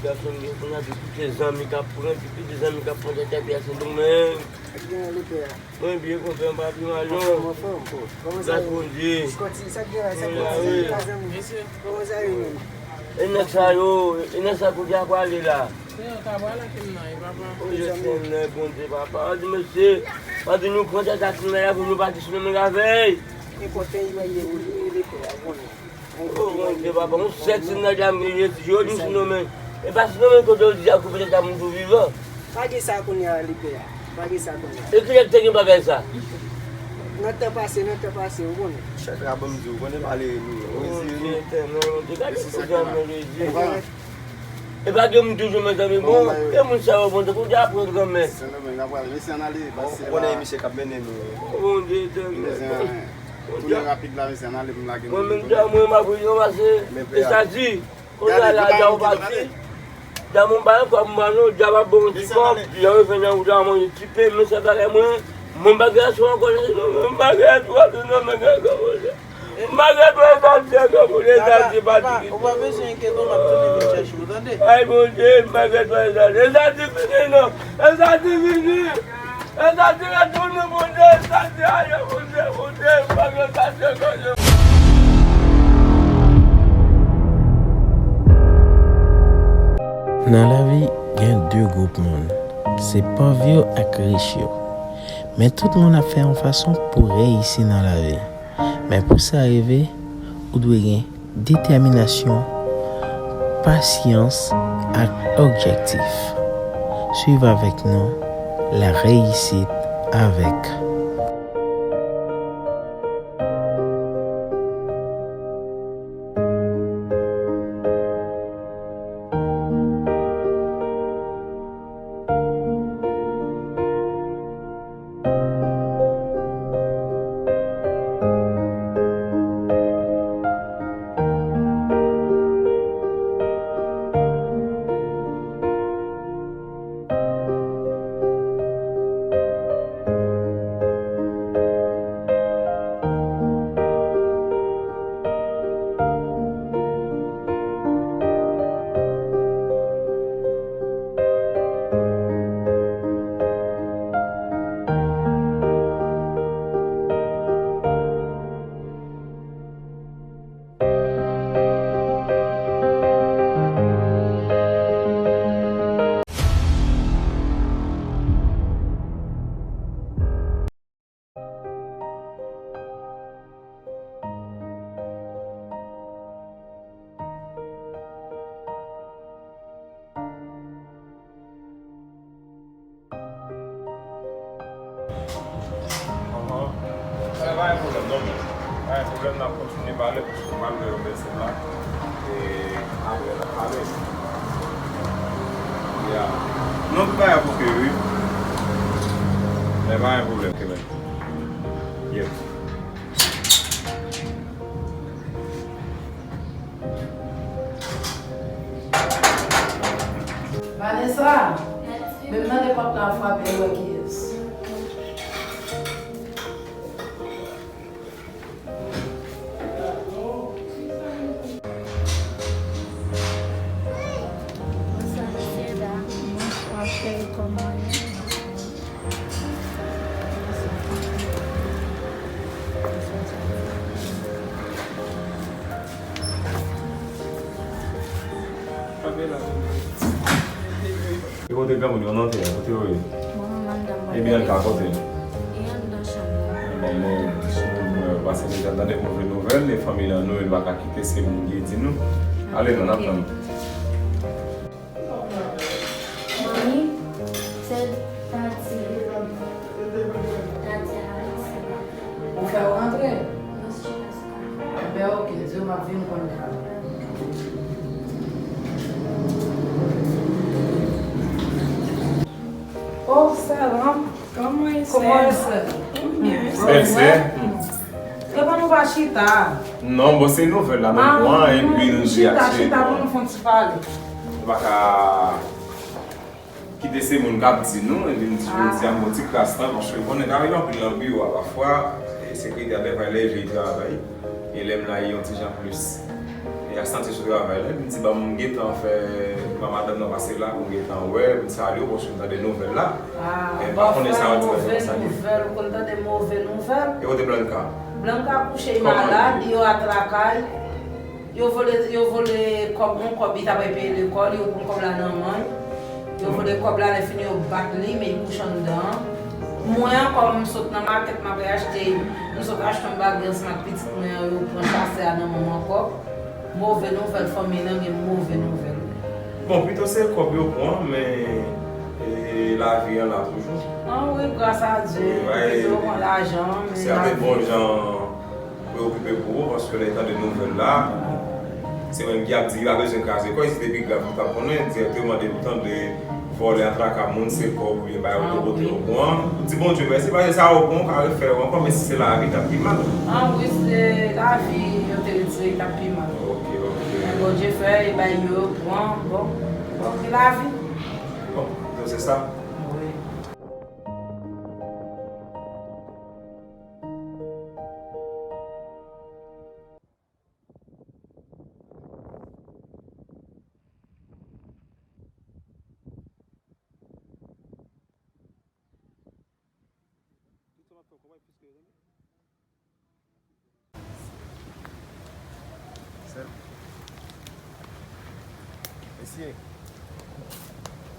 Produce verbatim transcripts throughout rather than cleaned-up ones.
Gason gen kounye a, pi piti zanmi k ap pran, pi piti zanmi k ap pran tèt epi a Sendomeng. Mwen byen kontan, m pa pi mal non. Gras Bondye. Mwen la, wi. E nèg sa yo, e nèg sa kote a pwale la? Yo ta pwale ak m nan, e papa. O, je t'aime, Bondye, papa. An di mesye, an di nou pran tèt ak nou la pou nou pati sou menm ravèy. Enpòtan, li mande ou, li rele pè a, konnen. O, Bondye, papa, yon sèt si nan dam gen jodi, jodi si nou men. E pa si nou men kote yo di a koupe tèt a moun tou vivan. Pa gen sa kounye a, li pè a. Pa gen sa kounye a. E kilè ki te gen bagay sa? Nan tan pase, nan tan pase, ou konnen. Chak la ban m di w, ou konnen malere nou ye. Ou rezi nou. Bondye, Etènèl, Bondye, gade sou dam nan, Jezi. E pa gen moun toujou, mezanmi, bon, e moun sa yo, bon, tankou dja pran granmè. Sendomeng, n ap pral, mesye, ann ale, pase la. Ou konnen e misye k ap mennen nou. O, Bondye, Etènèl. Tounen rapid la, mesye, ann ale pou m lage nou. Mwen menm, dja mwen, m ap ranmase. E sa di, kounye a la, dja ou pati. Dja mwen pa ankò, m pa non, dja m ap bon ti kòb, lè yo fè nan wout la, mwen ti pe, men se bagay mwen, mwen pa gen asou ankò, non, mwen pa gen asou, non, mwen gen ankò, mwen gen. M pa gen dwa sa di ankò pou lè sa di pa di. Ou pa bezwen enkyete w, m ap tounen vin chèche w, tande? Ay, Bondye, m pa gen dwa sa di. E sa di fini, non. E sa di fini. E sa di retounen, Bondye. E sa di ale, Bondye, Bondye, m pa gen sa di ankò, non. Nan lavi, gen de gwoup moun. Se pòv yo ak rich yo. Men tout moun ap fè yon fason pou reyisi nan lavi. Men pou sa rive, ou dwe gen detèminasyon, pasyans ak objektif. Swiv avèk nou La Réussite avec. Ahan. Sa pa gen pwoblèm, non, men. Pa gen pwoblèm, n ap kontinye pale, paske m pral fè yon bèl sèm la. E apre, n ap pale. Ya. Non, tout bagay ap oke, wi. Men pa gen pwoblèm, ke men. Yep. Vanessa, menm nan de pòt la frape, wè kiyès. Bonswa, mesye, dam. Bonswa, cheri, kòman w ye? E kote granmoun yo nan tè a, kote yo ye? Mwen, anndan, mwen. E Bianca kote? E anndan chanm nan. Bon, mwen, mwen, mwen pase deja tande move nouvèl, e fanmi lan nou, yo pa ka kite, se moun ki di nou. Ale non, n ap tann. Manmi, se tati. Tati a ranse. Ou fè yo rantre? Mwen chita sou kay. Enben, oke, di yo m ap vin kounye a. Oh, sè, kòman w ye, sè? Kòman w ye, sè? Bèl sè. Epa nou pa chita. Non, bon, se nouvèl la, nou pran, epi nou di ak chita, chita pou nou fè yon ti pale. Nou pa ka kite se moun k ap di nou, epi m di jodi a m gon ti kras tan, paske ou konnen ta rive anpil nan biwo a pafwa, e sekretè dèfwa leve travay, e lè m la e yon ti jan plis. E a santi sou travay la, epi m di ban m gentan fè, Madanm nan pase la pou m gentan wè, pou m salye w, paske m tande nouvèl la. Ah, men m pa konnen sa w di nan nouvèl sa. Nouvèl, ou konn tande move nouvèl? E kote Blanka? Blanka kouche, li malad, yo atrakay. Yo vole, yo vole kòb, yon kòb, li ta pral peye lekòl, yo pran kòb la nan men l. Yo vole kòb la, lè fini, yo bat li, men li kouche anndan. Mwen ankò, m sot nan makèt, m apral achte, m sot achte yon bagay ansanm ak pitit mwen an, yo pran chasè a nan men m ankò. Move nouvèl, fanmi nan gen move nouvèl. Bon, pito se kòb yo pran, men, e, lavi an la toujou. Ah wi, gras a Dye, pito yo pran lajan, men lavi. Se te bon jan preokipe pou ou, paske lè w tande nouvèl la, se menm ki ap di li pa bezwen kraze kò, e si te pi grav, ou t ap konnen dirèkteman depi w tande vòlè a traka moun, se kòb oubyen bagay ou te pote yo pran. Ou di Bondye mèsi, paske sa yo pran, ou ka refè yo ankò, men si se lavi, t ap pi mal. Ah wi, se lavi yo te retire, t ap pi mal. Ok, ok. Men Bondye fè, e bay yo, yo pran, bon, bon, ki lavi. Bon, donk se sa. Wi. Sèl. Mesye.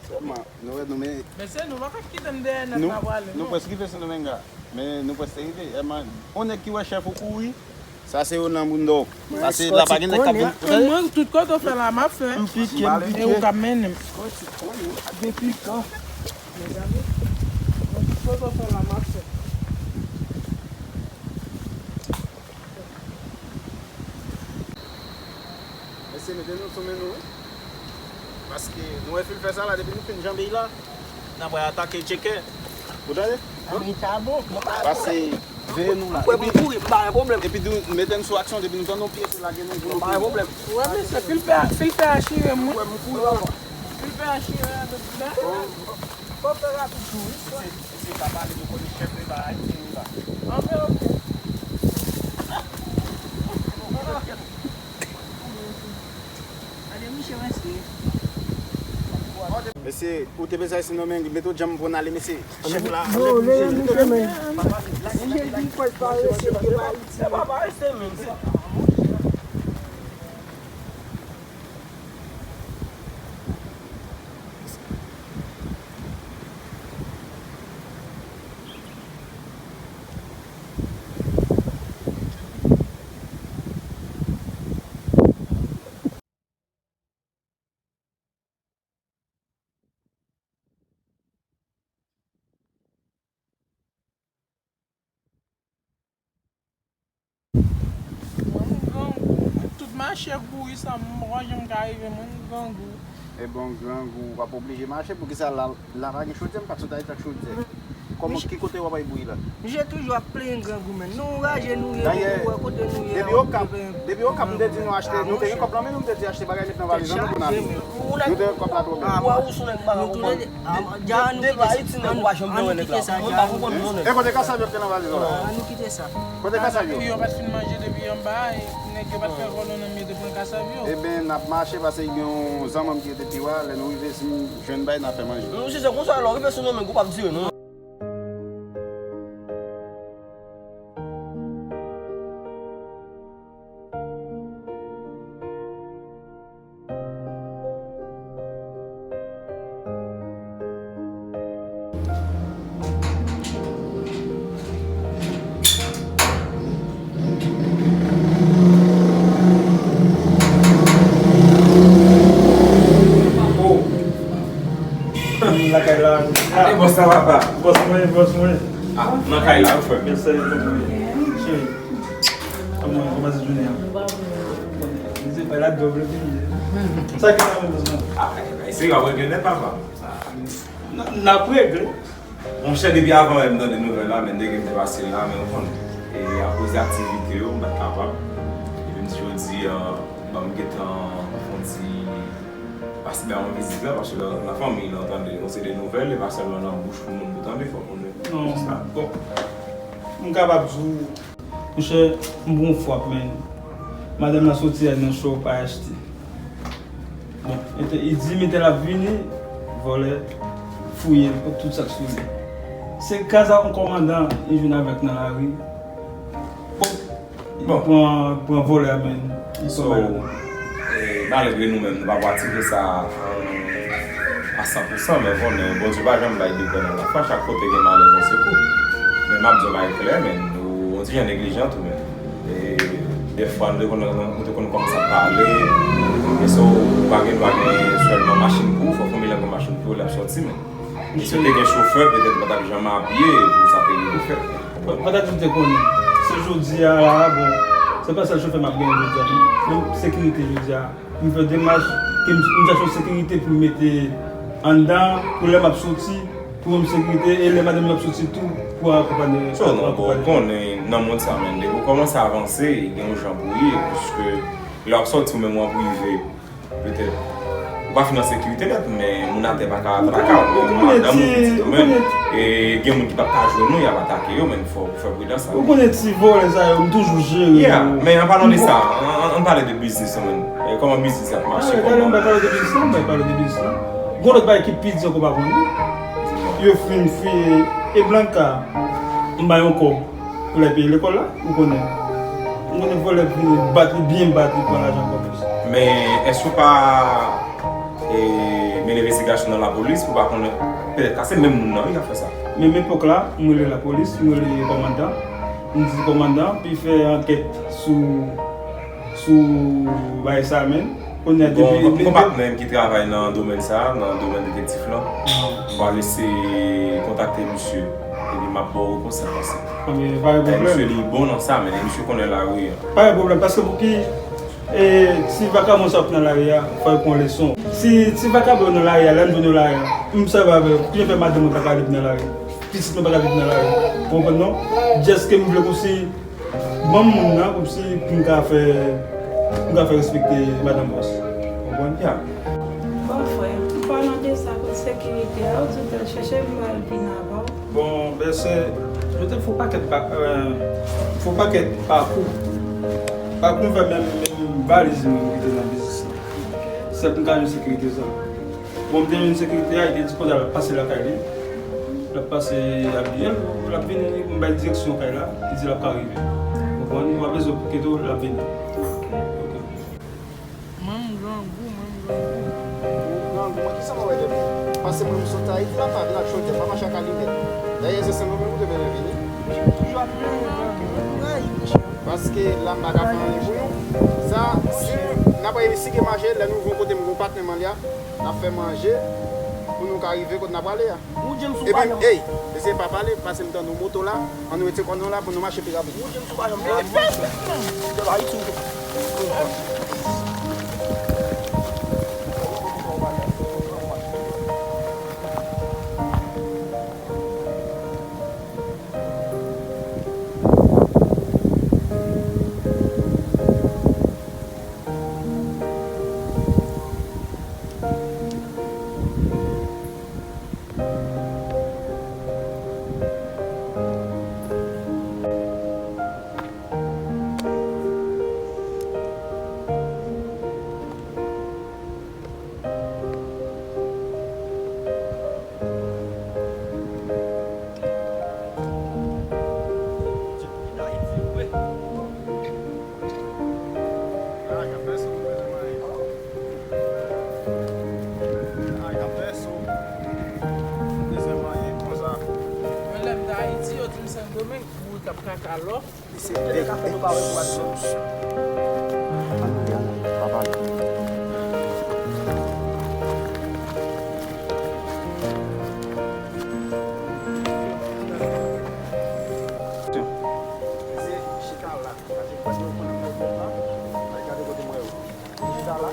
Sèlman, nou wè nou, men Mesye, nou pa ka kite m dèyè nèt la prale, non. Nou prèske rive Sendomeng la. Men nou prèske rive. Èman, on nèg ki wè chèf ou kouri, sa se yo nan bounda w. Sa se la pa gen nèg k ap vin. Mwen, tout kote w fè la, m ap fè. M pike, m pike. E ou k ap mennen m. Depi kan? Mezanmi, mwen tout kote w fè la, m ap fè. Mesye, mete nou sou men nou, wi. Paske nou wè fil fè sa la, depi nou fin janbe l la, n ap atake tcheke. Ou tande? Pase veye nou la. Epi, epi di, mete n sou aksyon, depi nou tande yon pye, se lage nou pou nou kouri. Ou wè, mesye, fil fè, fil fè a chire m, wi. Fil fè a chire m, wi. Fò fè rapid tou, wi. Mesye, mesye, pa pale, nou konnen chèf de bagay, se nou la. Ok, ok. Gade mouche mesye. Mesye, ou te bezwen Sendomeng, mete w djanm pou n ale, mesye. Chèf la. Yo, leve mouche, men. Mouche di kwè l pa rete, li pa Ayiti. Se pa pa rete, men. Mwen, m grangou. Mwen, tout mache kouri sa, m pa janm ka rive, mwen, m grangou. E bon, grangou, w ap oblije mache. Poukisa la, la pa gen chodyè, m pa t sot Ayiti ak chodyè? Kòman, ki kote w ap al bouyi la? Misye toujou ap plenyen grangou, men. Nou raje, nou ye, ou wè kote nou ye a, w ap plenyen. Depi Okap, depi Okap, m te di nou achte, nou te gen kòb nan men nou, m te di achte bagay, met nan valiz nou pou n ale. Nou te gen kòb la twò byen. Nou tounen. Depi Ayiti, nèg ou pa janm te wè nèg la. Mwen pa konprann non, nèg. E kote kasab yo ki te nan valiz ou la? Ann nou kite sa. Kote kasab yo? Yo pa t fin manje depi anba, e nèg yo pa t fè vòlò nan men yo te pran kasab yo. Eben, n ap mache, paske gen yon zanmanm ki rete pi wo a, lè nou rive, si n jwenn bagay, n ap fè manje. Non, si se konsa, lè w rive sou non, men gwo p ap dire, non. Lakay la. E bòs la, papa. Bòs mwen, bòs mwen. Ah, nan kay la, frè. Yes sir, bòs mwen. Cheri. Kòman, kòman se jounen an? Bon, se pa la dòb le peyi. Sa ki la, bòs mwen? Ah, se w ap regle nèt, papa. N ap regle. Monchè, depi avan menm m tande nouvèl la, men nèg m te pase la, men ou konnen. E akoz de aktivite yo, m pa t kapab. Epi m di jodi a, ban m gentan fè yon ti pase bay yon vizit la, paske la, nan fanmi, lè w tande yon seri de nouvèl, e pa sèlman nan bouch pou moun pou tande, fòk moun wè. Non, bon, m kapab di w, monchè, m pran yon frap, men madanm nan soti al nan cho pa achte. Bon, e te, li di m te l ap vini, vòlè fouye l, pran tout sa k sou li. Se gaz a yon kòmandan, li vin avèk nan lari. Bon, li pran, pran vòlè a, men li tonbe ladan. So, eh, malgre nou menm, nou pa pratike sa, eh, a san pou san, men konnen, Bondye pa janm bay de pwen nan lafwa, chak kote gen malè, gon sekou. Men m ap di w bagay klè, men nou, yon ti jan neglijan tou, men. E, dèfwa, nou te konn, nou te konn kòmanse ap pale. E so, ou pa gen, ou pa gen sèlman machin pou ou, fò fanmi lan gen machin pou yo, lè ap sòti, men. E si w te gen chofè, petèt ou pa t ap janm apiye pou sa te rive fèt. Ou konprann? Petèt m te konnen. Se jodi a la, bon, se pa sèl chofè m ap genyen jodi a. Menm sekirite jodi a. M fè demach, ke m, m chache yon sekirite pou m mete anndan, pou lè m ap soti, pou m sekirite, e lè madanm yo ap soti tou, pou akonpanye. So, non, bon, ou konnen, nan mond sa, men, depi w kòmanse avanse, gen yon jan pou w ye, piske lè w ap soti, ou menm w ap rive, petèt, ou pa fin an sekirite nèt, men moun atè pa ka traka w, men madanm ou, pitit ou, men, e gen moun ki p ap ka jwenn ou, y ap atake yo, men fò w fè pridans avè yo. Ou konnen ti vòlè sa yo, m toujou jere yo. Yeah, men an palan de sa, an, an, an pale de biznis lan, men. E kòman biznis ap mache, kòman? Talè m pa pale de biznis lan, m pa pale de biznis lan. Gon lòt bagay ki pi di ankò pa konnen. Yo fin fouye e Blanka, m bay yon kòb pou l al peye lekòl la, ou konnen. M konnen vòlè vini bat li, byen bat li, pran lajan ankò plis. Men, èske w pa, e, mennen envestigasyon nan lapolis pou w pa konnen, petèt ka se menm moun nan, wi, k ap fè sa? Menm epòk la, m rele lapolis, m rele kòmandan. M di kòmandan, pou l fè ankèt sou, sou bagay sa a, men. Kounye a, bon, depi, m gen yon patnè m ki travay nan domèn sa a, nan domèn detektif lan. M pral eseye kontakte misye, epi m ap ba w repons sa pase. Ebyen, pa gen pwoblèm. Misye li bon nan sa, men misye konnen lari a. Pa gen pwoblèm, paske pou ki, e, ti vakabon sa ap nan lari a, fò yo pran leson. Si ti vakabon yo nan lari a, lè m jwenn yo lari a, m sèvi avè yo, pou ki jan fè madanm mwen pa ka viv nan lari? Pitit mwen pa ka viv nan lari. Ou konprann non? Just ke m vle pou si ban m moun nan, kòmsi pou m ka fè, pou m ka fè respekte madanm bòs. Ou konprann? Ya. Bon, frè, an palan de sa, kot sekirite a, ou di w t al chèche m, m al vin avè w. Bon, bèsè, yo te fè yon pakèt pa, euh, fè yon pakèt pakou. Pakou m fè menm, menm valiz mwen m kite nan biznis lan. Sèl pou m ka jwenn sekirite sa. Bon, m te jwenn sekirite a, li te di kounye a l ap pase lakay li. L ap pase abiye l, l ap vini, m bay direksyon kay la, li di l ap ka rive. Ou konprann? Ou pa bezwen kite w, l ap vini. Ok. Manm grangou, manm grangou. Ou grangou, mwen, kisa mwen wè depi? Pase mwen, m sot Ayiti la, m pa vin ak chodyè, m pa mache ak alimèt. Dayè, se Sendomeng ou te bezwen vini. Paske la, m pa ka fè anyen pou nou. Sa, si n ap reyisi gen mache, lè nou rive yon kote m gen yon patnè m anlè a, n ap fè manje pou nou ka rive kote n ap prale a. Epi, ey, mesye, pa pale, pase m tande yon moto la, ann retire kò nou la pou nou mache pi rapid. Mwen, lè m t Ayiti, yo di m Sendomeng, bourèt ap kaka lò. Li se bèk èks. Papa. Mesye, chita la. Paske prèske yo konnen mwen bon la. Al gade kote mwen yo. Chita la.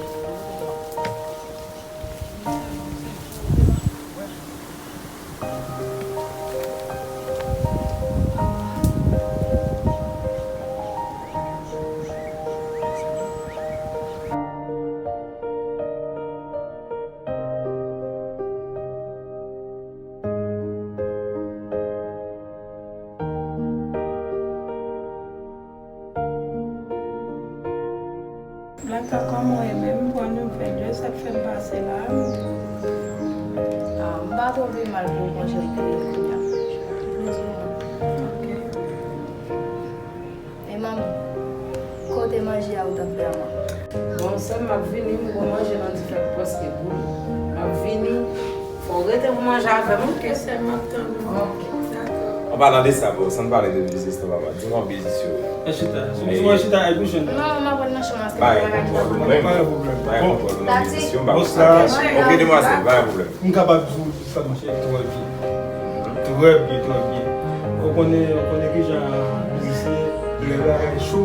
Kontre mal pou w manje l tou kounye a. Ok. E manmi, kote manje a ou t ap fè a manmi? Bon, sè m, m ap vini, m gon manje nan dife k prèske bouyi. M ap vini. Fò w rete pou manje avè m, ok? Ok, sè m, m ap tann ou. Ok. Dakò. An palan de sa, bro, san n pale de biznis lan, papa, di m yon biznis yo. Mwen chita. Mwen chita ak ou, jèn. Non, m ap nan chanm la, se pa yon bagay ki pa pwoblèm. Pa yon pwoblèm. Pa yon pwoblèm nan biznis yo, m pa konn sa. Ok, demwazèl, pa yon pwoblèm. M kapab di w sa, monchè, trè byen. Trè byen, trè byen. Ou konnen, ou konnen kijan biznis ye, lè bagay cho,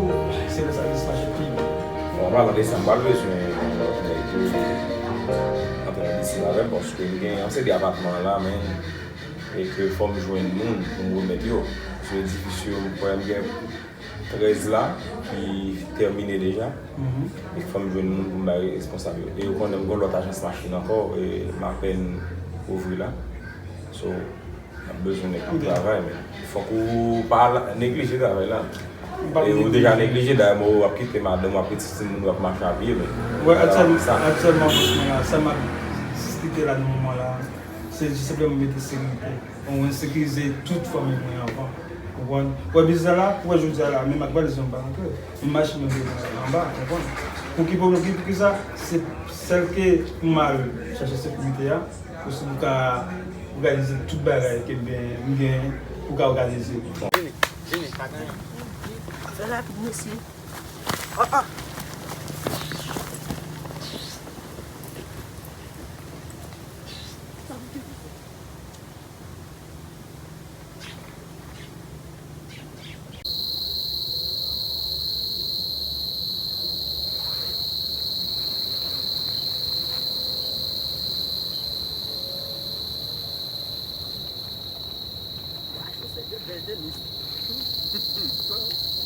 se lè sa biznis mache pi byen. Bon, an palan de sa, m pral bezwen yon lòt nèg ki antre nan biznis avè m, paske m gen yon seri de apatman la, men, e ke fò m jwenn moun pou m remèt yo. Sou edifis yo, m kwè m gen trèz la ki tèmine deja. E fò m jwenn moun pou m bay responsab yo. E yo konnen m gen lòt ajans machin ankò, e m apèn ouvri la. So, m ap bezwen nèg pou travay, men fòk ou pa la- neglije travay la. E ou deja neglije, dayè, mwen, w ap kite madanm, w ap kite timoun, w ap mache a pye, men. Wè, aktyèlman, aktyèlman, bòs mwen la, sa m ap diskite la nan moman la, se jis senpleman mete sekirite. Bon, mwen sekirize tout fanmi mwen anvan. Konprann? Wè biznis la, wè jodi a la, menm ak valiz mwen m pa rantre. Menm machin mwen devan anba, konprann? Pou ki, pou ki, pou ki sa? Se sèl ke m al chache sekirite a, pou si pou ka, òganize tout bagay ke m gen, m gen pou ka òganize. Vini, vini, pa gen anyen. Fè rapid, mesye. Ah, ah.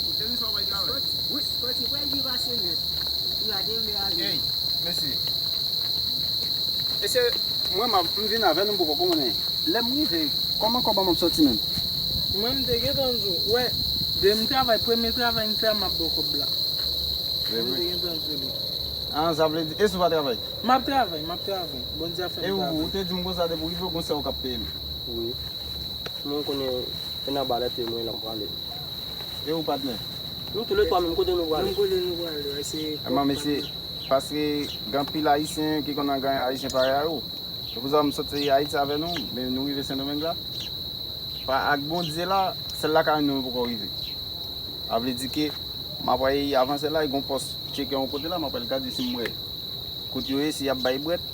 Ou te di sa w pa travay? Wi, sòti, wè, li pase nèt. Li gade m, li ale. Ey, mesye. Mesye, mwen, m ap, m vin avè nou, m poko konnen. Lè m rive, kòman kòb an m ap sòti menm? Mwen, m te gentan di w, wè, de m travay, premye travay m fè a, m ap ba w kòb la. Mwen, m te gentan di w li. Ah, sa vle di, e si w pa travay? M ap travay, m ap travay. Bondye ap fè m travay. E ou, ou te di m konsa depi w rive, w gon sè w k ap peye m. Wi. Mwen konnen, e nan ba lè pye mwen la m prale. E ou patnè? Nou toulètwa menm kote nou prale? Menm kote nou prale, wè, se. Eman, mesye, paske gen anpil Ayisyen ki konn gen Ayisyen parèy a ou. Se pou sa m sòti Ayiti avè nou, men nou rive Sendomeng la. Pa ak Bondye la, sèl lakay nou nou poko rive. Sa vle di ke m ap al avanse la, e gon pòs tcheke yon kote la, m ap al gade si m wè kote yo ye, si y ap bay bwèt,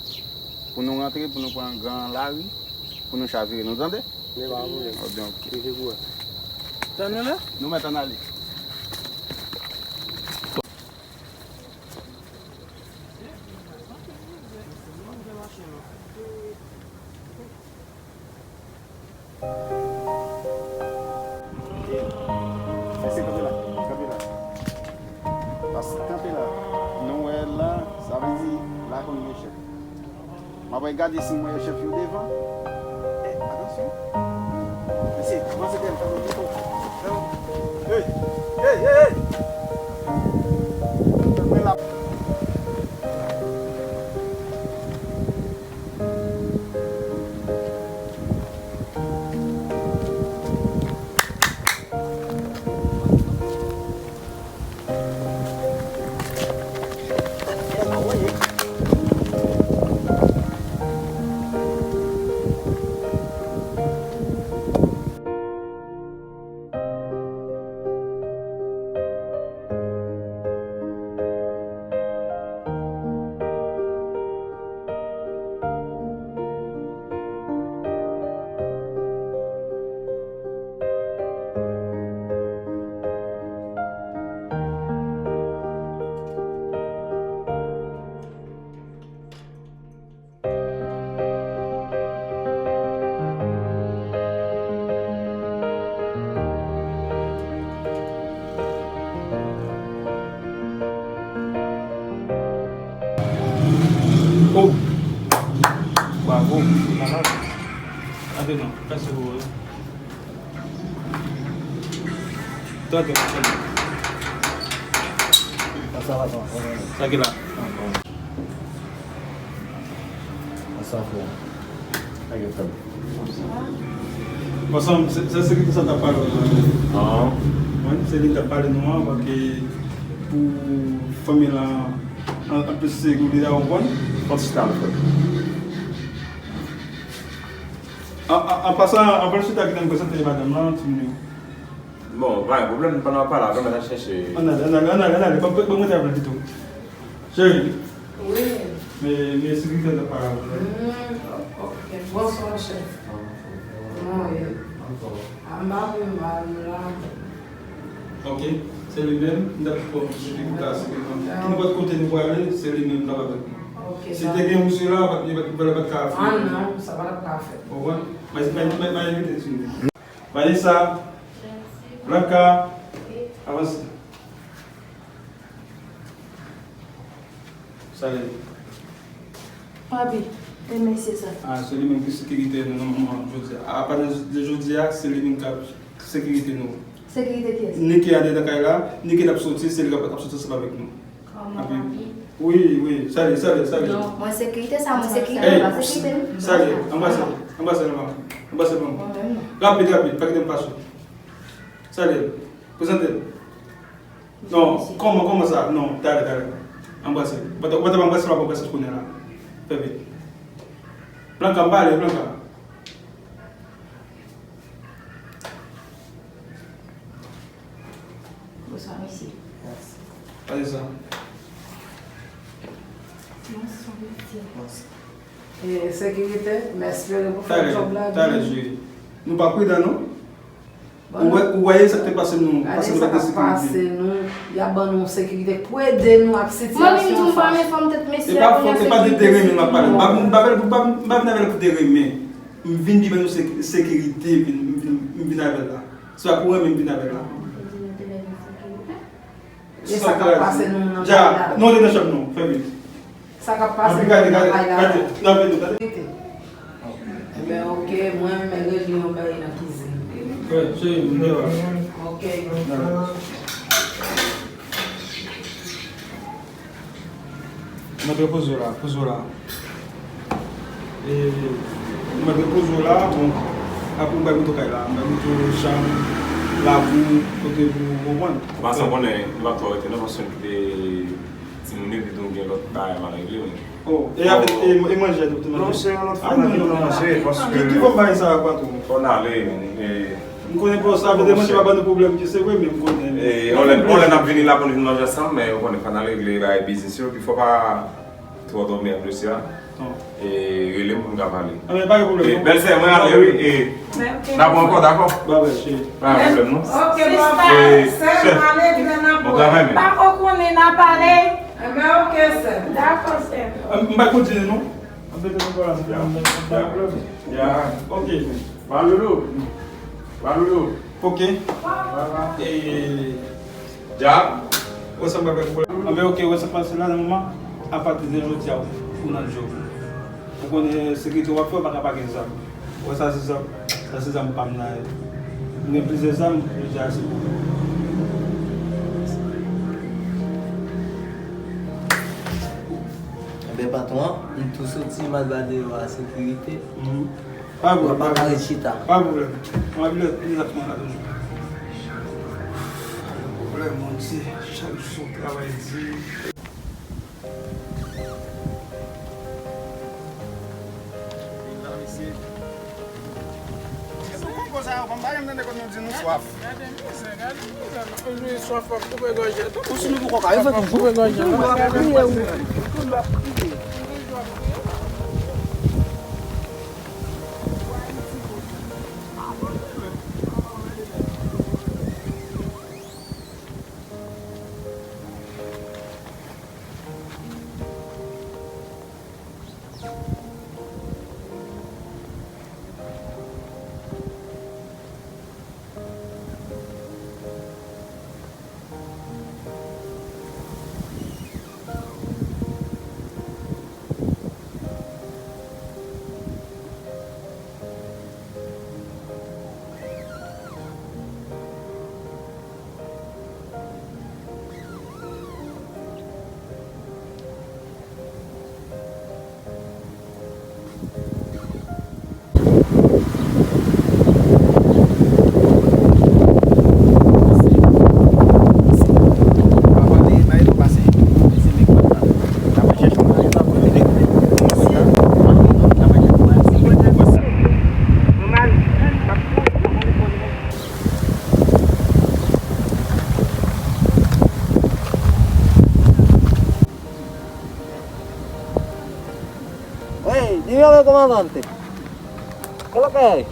pou nou rantre, pou nou pran gran lari, pou nou chavire. Nou tande? Men pa pwoblèm. Ebyen, ok. Rive pou wè. Tann nou la? Nou mèt ann ale. Mesye, kanpe la, kanpe la. Pas kanpe la. Nou wè la, sa vle di la konn gen chèf. M ap gade si m wè chèf yo devan. Eh, atansyon. Mesye, avanse dèyè m, fè nou pito. Hey, hey, hey, hey! Mwen la. Oh! Bravo! Malad. Gade non, fè sou ou. Tande, tande. Sa, sa va, sa va. Sa ki la? Sa fò. Sa gen frè m. Ansanm, se, se sekirite sa t ap pale w la. Wi, se li t ap pale nou an, paske pou fanmi la, an, an plis sekirite, w konprann? Fòk chita l frè m. An, an, an pasan, anvan l chita, kite m prezante madanm lan, timoun yo. Bon, pa gen pwoblèm, pandan w ap pale avè m, mwen t ap chèche. Ann ale, ann ale, ann ale, ann ale, ban m, ban m rete avè l pito. Cheri. Wi. Men, men sekirite an t ap pale avè l. Hmm, ok. Bonswa, chèf. Kòman w ye? Anfòm. A, m pa pi mal, m la. Ok. Se li menm, m t ap pran pou li pou ka sekirite. Ki nenpòt kote nou prale, se li menm k ap avèk nou. Ok. Si te gen yon mesye la, pa t, pa t, pa t ka fè. Ah non, sa pa t ap ka fèt. Ou konprann? Mwen, mwen, mwen, mwen envite timoun. Vanessa, Blanca, avanse. Sa ye. Papi, e mesye sa? Ah, se li menm ki sekirite nou nan moman jodi a. Apati de jodi a, se li menm k ap sekirite nou. Sekirite kiyès? Niki a dedan kay la, Niki l ap soti, se li k ap, ap soti ansanm avèk nou. Kòman, papi? Wi, wi, salye, salye, salye. Non, mwen sekirite sa, mwen sekirite, pa sekirite nou. Salye, anbrase, anbrase, anbrase, anbrase, manman. Rapid, rapid, pa kite m pase. Salye, prezante l. Non, kòman, kòman sa? Non, talè, talè. Anbrase. Ou pa t ap anbrase l, w ap anbrase l kounye a la. Fè vit. Blanka, m pale, Blanka. Bonswa, mesye. Pale sa. Bonswa, mesye. E, sekirite, m espere pou fè djòb la byen. Talè, cheri. Nou pa pridan, non? Ou wè, ou wè sa k te pase nou, pase nou pa gen sekirite. Gade sa k ap pase nou, y ap ban nou sekirite pou ede nou ak sitiyasyon sa. Manmi m di m pa renmen fanm tèt mesye a, kounye a se ki te renmen m ap pale. M pa, m pa vin, m pa, m pa vin avè l pou te renmen. M vin pi ban nou sek-, sekirite, vin, m vin, m vin avè l la. Se pa pou renmen m vin avè l la. E sa k ap pase nou nan kay la. Nou te nan chanm nou, fè vit. Sa k ap pase nan kay la. Gade, gade, gade. Enben, oke, mwen menm regle yon bagay nan kizin. Wi, cheri, m deyò. Oke. Mèt repoze w la, poze w la. E, mèt repoze w la, bon, apre m bay mete w kay la, m bay mete w chanm, lakou, kote pou w konprann. Anpasan, konnen, nou p ap twò rete non, paske nou kite timoun yo, epi tou gen lòt bagay m al regle, wi. Oh, e avèk, e, e manje a, doktè, manje? Non, se yon lòt fwa n ap manje, paske ki, ki fòm bagay sa a, patwon? Fò n ale, e. M konnen pa sa, vle di manje pa ban nou pwoblèm, ki se vre, men m konnen. E, yon lè, yon lè n ap vini la pou n vin manje ansanm, men ou konnen, fò n al regle bagay biznis yo, epi fò pa twò dòmi ak mesye a. E, rele m pou n ka pale. Anben, pa gen pwoblèm. E, bèlsè, mwen ale, wi. E, n ap ankò, dakò? Babay, cheri. Pa gen pwoblèm, non. Oke, bòs. E, sista, sè m ale, epi lè n ap wè. Bon travay, men. Pa ko konnen, n ap pale. Enben, oke, sè. Dakò, sè. M pa kontinye, non. Anben, pa gen pwoblèm. Ya. Oke. Ba loulou. Ba loulou. Oke. E, djab. Wè sa m pa fè pou anben, oke, wè sa k pase la nan moman, apati de jodi a, ou nan djòb. Ou konnen sekirite w ap fè, ou pa ka pa gen zam. Wè sa se zam, sa se zam pa m la. M gen plizyè zam, jodi a se pou ou. Enben, patwon, m tou soti, m al ba deyò a sekirite. Mhm. Pa pwoblèm, pa pwoblèm. Pa pwoblèm. Mwen ap lè, lè zafè mwen la toujou. Pa gen pwoblèm, Bondye. Chak jou se yon travay di. Ou si nou poko ka, yo fè toujou. Koupe gòj la. Dígame, comandante. ¿Qué es lo que hay?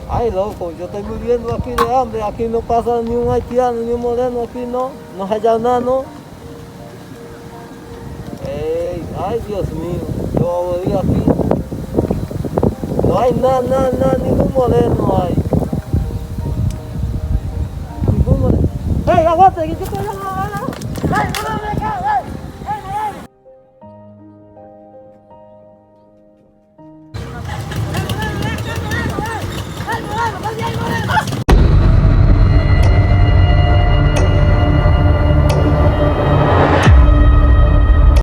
Ay, loco, yo estoy muriendo aquí de hambre. Aquí no pasa ni un haitiano, ni un moreno, aquí no. No hay nada, no. Ey, ay, Dios mío, yo voy a morir aquí. No hay nada, nada, nada, ningún moreno hay. Ningún moreno. Ey, aguante, que yo estoy... Ay, no.